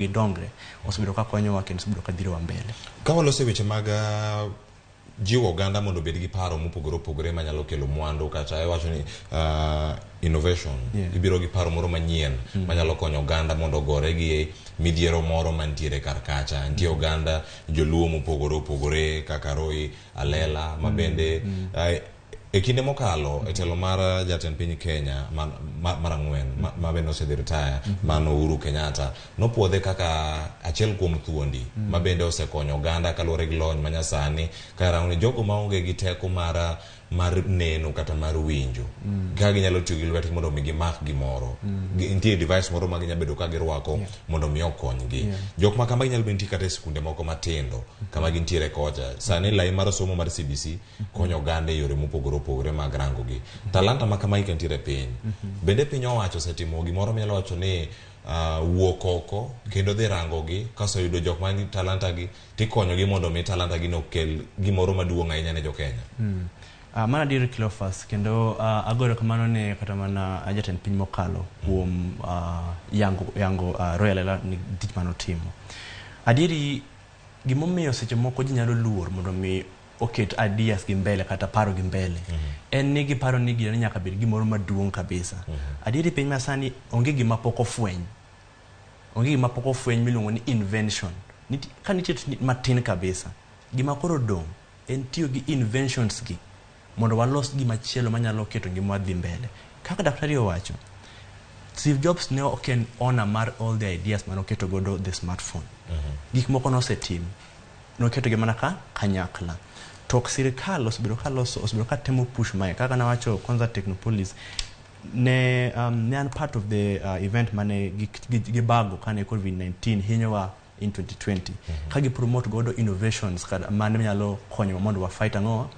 Gidongre osebedo ka konyowa kendo osebedo ka dhirowa mbele. Ka waloso e weche mag jiwo oganda mondo obed gi paro mopogore opogore manyalo kelo mwandu kata iwacho ni innovation. Ibiro gi paro moro manyien manyalo konyo oganda mondo ogore gi midhiero moro mantiere kar kacha. Nitie oganda joluo mopogore opogore kaka Roy Alela ma bende e kinde mokalo e telo mar jatend piny Kenya mar ang'wen ma bende osedhi retire mano Uhuru Kenyatta nopuodhe kaka achiel kuom thuondi ma bende osekonyo oganda kaluwore gi lony manyasani ka rango ni jogo maonge gi teko mar neno kata mar winjo kaka ginyalo tiyo gi lwetgi mondo mi gimak gimoro. Nitie device moro ma ginyalo bedo ka girwako mondo mi okonygi. Jok ma kamagi nyalo bedo nitie kata e skunde moko matindo kama gintiere kocha. Sani lai mar somo mar CBC konyo oganda e yore mopogore opogore mag rango gi. Talanta ma kamagi ka nitiere e piny. Bende piny owacho osetimo gimoro minyalo wacho ni wuok oko kendo dhi rango gi kaseyudo jok man gi talanta gi tikonyogi mondo mi talanta gi no okel gimoro maduong' ahinya ne jo Kenya. Mano adier, Cleophas, kendo ago erokamano ne kata mana jatend piny mokalo kuom yango Roy Alela ni tich manotimo. Adieri gimomiyo seche moko ji nyalo luor mondo mi oket ideas gi mbele kata paro gi mbele en ni giparo ni gino nyaka bed gimoro maduong' kabisa. Adieri piny masani onge gima pok ofweny. Onge gima pok ofweny miluongo ni invention. Ka nitie to matin kabisa. Gima koro dong' en tiyo gi inventions gi mondo walos gima chielo manyalo keto ngimawa dhi mbele. Kaka daktari owacho, Steve Jobs ne ok en owner mar all the ideas manoketo godo the smartphone. Gik moko nosetim. Noketo gi mana ka kanyakla. To sirikal osebedo ka loso, osebedo ka temo push mae. Kaka nawacho kwanza Technopolis, ne an part of the event mane gibago kane COVID-19 hinyowa in 2020. Ka gi promote godo innovations kada mane nyalo konyowa mondo wa fight ang'o.